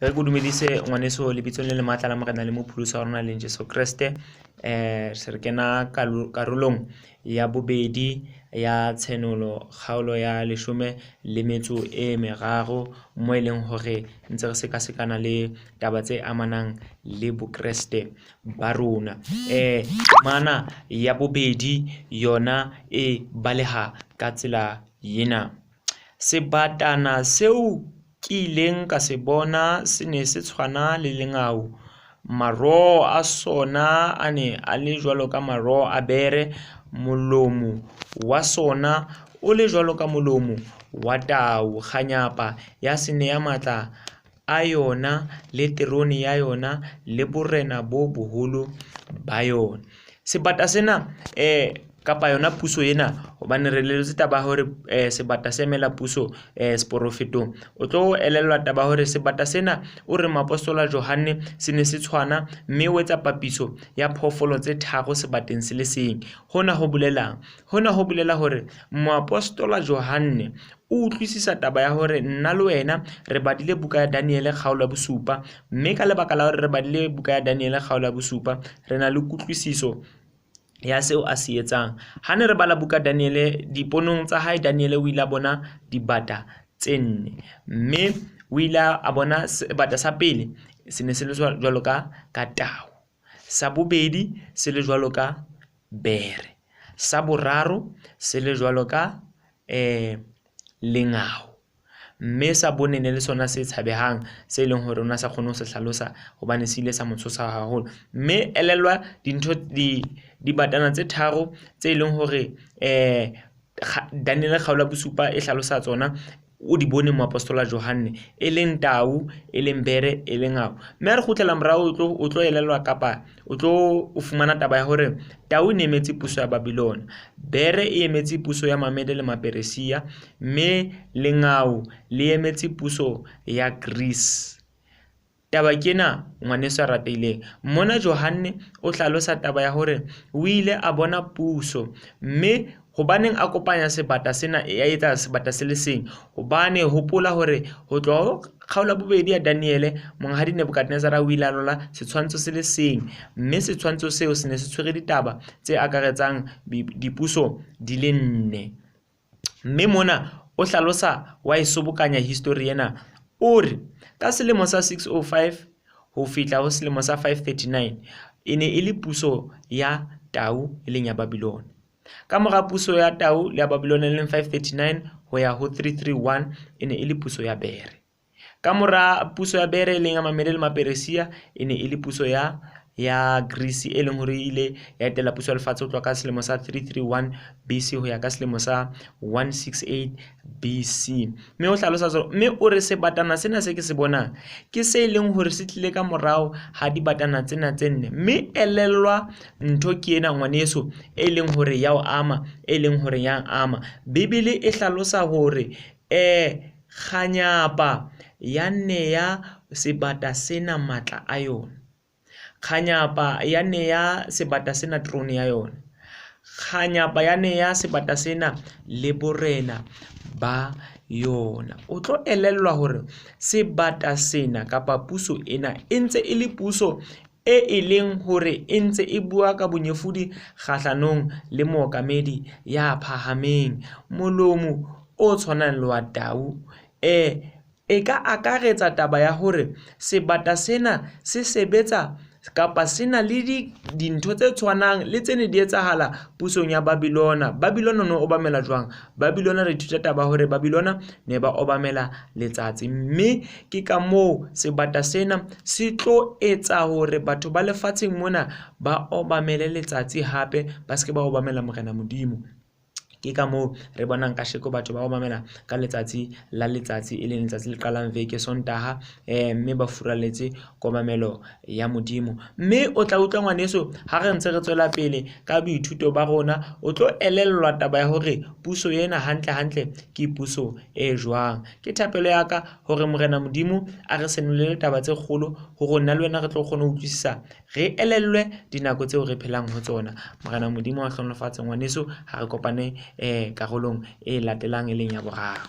Re ke o dumedise ngwaneso lebitsong le le matla la Morena le Mopholosi wa rona leng Jesu Kreste. Se re kena karolong ya bobedi ya tshenolo kgaolo ya leshome le metso e meraro mo e leng hore ntse re sekasekana le taba tse amanang le Bokreste ba rona. Temana ya bobedi yona e baleha ka tsela ena. Sebatana seo ke ileng ka se bona se ne se tshwana le lengau. Maroo a sona a ne a le jwalo ka maroo a bere, molomo wa sona o le jwalo ka molomo wa tau. Kganyapa ya se nea matla a yona le terone ya yona le borena bo boholo ba yona. Sebata sena kapa yona puso ena hobane re elelletswe taba ya hore sebata se emela puso seporofetong. O tlo elellwa taba ya hore sebata sena o re moapostola Johanne se ne se tshwana mme o etsa papiso ya phoofolo tse tharo sebateng se le seng. Hona ho bolelang? Hona ho bolela hore moapostola Johanne o utlwisisa taba ya hore nna le wena re badile buka ya Daniele kgaolo ya bosupa mme ka lebaka la hore re badile buka ya Daniele kgaolo ya bosupa re na le kutlwisiso ya seo a se etsang. Ha ne re bala buka Daniele diponong tsa hae Daniele o ile a bona dibata tse nne mme o ile a bona sebata sa pele se ne se le jwalo ka ka tau, sa bobedi se le jwalo ka bere, sa boraro se le jwalo ka lengau. Mme sa bone ne le sona se tshabehang se leng hore o ne a sa kgone ho se hlalosa hobane se ile sa mo tshosa haholo. Mme elellwa dintho di dibatana tse tharo tse leng hore Daniele kgaolo ya bosupa e hlalosa tsona o di bone moapostola Johanne e leng tau, e leng bere, e leng ngau. Mme ha re kgutlela morao o tlo elellwa kapa o tlo o fumana taba ya hore tau e ne emetse puso ya Babylona, bere e emetse puso ya Mamede le Maperesia, mme lengau le emetse puso ya Greece. Taba ke ena ngwaneso ya ratehileng. Mona Johanne o hlalosa taba ya hore o ile a bona puso mme hobaneng a kopanya sebata sena ya etsa sebata se le seng hobane hopola hore ho tloha ho kgaolo ya bobedi ya Daniele monghadi Nebukadnezara o ile a lola setshwantsho se le seng mme setshwantsho seo se ne se tshwere ditaba tse akaretsang dipuso di le nne mme mona o hlalosa wa e sobokanya history ena o re ka selemo sa 605 ho fihla ho selemo sa 539 e ne e le puso ya tau e leng ya Babylona. Ka mora puso ya tau le ya Babylona e leng 539 ho ya ho 331 e ne e le puso ya bere. Ka mora puso ya bere e leng ya Mamede le Maperesia e ne e le puso ya ya Greece e leng hore e ile ya etela puso ya lefatshe ho tloha ka selemo sa 331 BC ho ya ka selemo sa 168 BC. Mme o hlalosa jwalo, mme o re sebatana sena se ke se bonang ke se e leng hore se tlile ka morao ha dibatana tsena tse nne. Mme elellwa ntho ke ena ngwaneso e leng hore ya o ama, e leng hore ya ama. Bibele e hlalosa hore kganyapa ya neya sebata sena matla a yona. Kganyapa ya neya sebata sena terone ya yona. Kganyapa ya neya sebata sena le borena ba yona. O tlo elellwa hore sebata sena kapa puso ena e ntse e le puso e e leng hore e ntse e bua ka bonyefodi kgahlanong le mookamedi ya phahameng. Molomo o tshwanang le wa tau E ka akaretsa taba ya hore sebata sena se sebetsa kapa se na le dintho tse tshwanang le tse ne di etsahala pusong ya Babylona. Babylona no obamela jwang? Babylona re ithuta taba hore Babylona ne ba obamela letsatsi, mme ke ka moo sebata sena se tlo etsa hore batho ba lefatsheng mona ba obamele letsatsi hape ba se ke ba obamela Morena Modimo. Ke ka moo re bonang kasheko batho ba go mamela ka letsatsi la letsatsi e leng letsatsi le qalang veke Sontaha mme ba furaletse kobamelo ya Modimo. Mme o tla utlwa ngwaneso ha re ntse re tswela pele ka boithuto ba rona o tlo elellwa taba ya hore puso ena hantle hantle ke puso e jwang. Ke thapelo ya ka hore Morena Modimo a re senolele taba tse kgolo hore nna le wena re tlo kgona ho utlwisisa re elellwe dinako tseo re phelang ho tsona. Morena Modimo a hlohonolofatse ngwaneso ha re kopane karolong e latelang e leng ya boraro.